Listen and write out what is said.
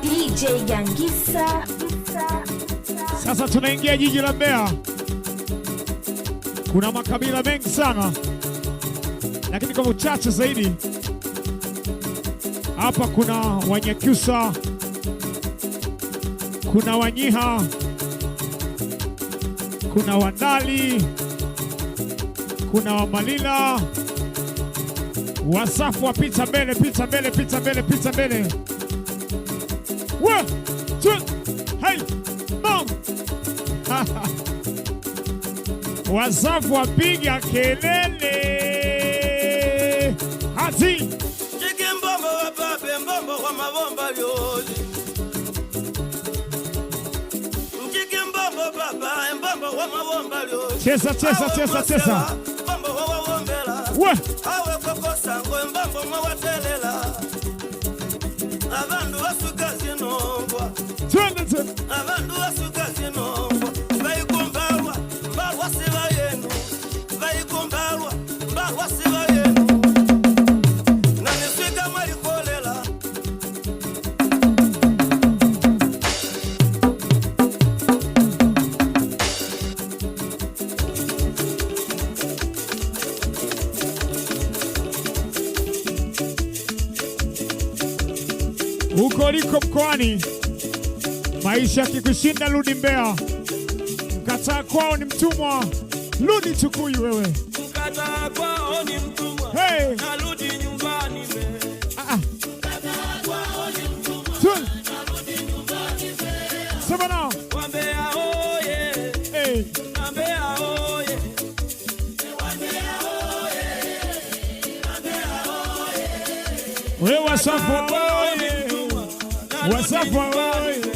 DJ Gangisa. Sasa tunaingia jiji la Mbeya. Kuna makabila mengi sana, lakini kwa uchache zaidi hapa kuna Wanyakyusa, kuna Wanyiha, kuna Wandali, kuna Wamalila. Wasafu wapita mbele, pita mbele, pita mbele, pita mbele. One, two, hey, mom. Wasafu wapiga kelele hati. Chikimbombo wa pape mbombo wa mabomba lyoli. Chikimbombo baba mbombo wa mabomba lyoli. Cheza, cheza, cheza, cheza. Mbombo wa wawombela. We. Awe kokosango mbombo mwa watelela. Abandu basuka zinongwa. Twende tena. Abandu basuka zinongwa. Bayikumbalwa mbalwa siba yenu. Bayikumbalwa mbalwa siba yenu. Naniswika mwalikolela. Huko liko mkoani, maisha yakikushinda rudi Mbeya. Mkataa kwao ni mtumwa, rudi Tukuyu wewe. Mkataa kwao ni mtumwa. Hey. Narudi nyumbani me. Ah, ah. Twende. Sema nao. Wambea oye. Hey. Wambea oye. Wewe Wasafu oye. Wasafu oye.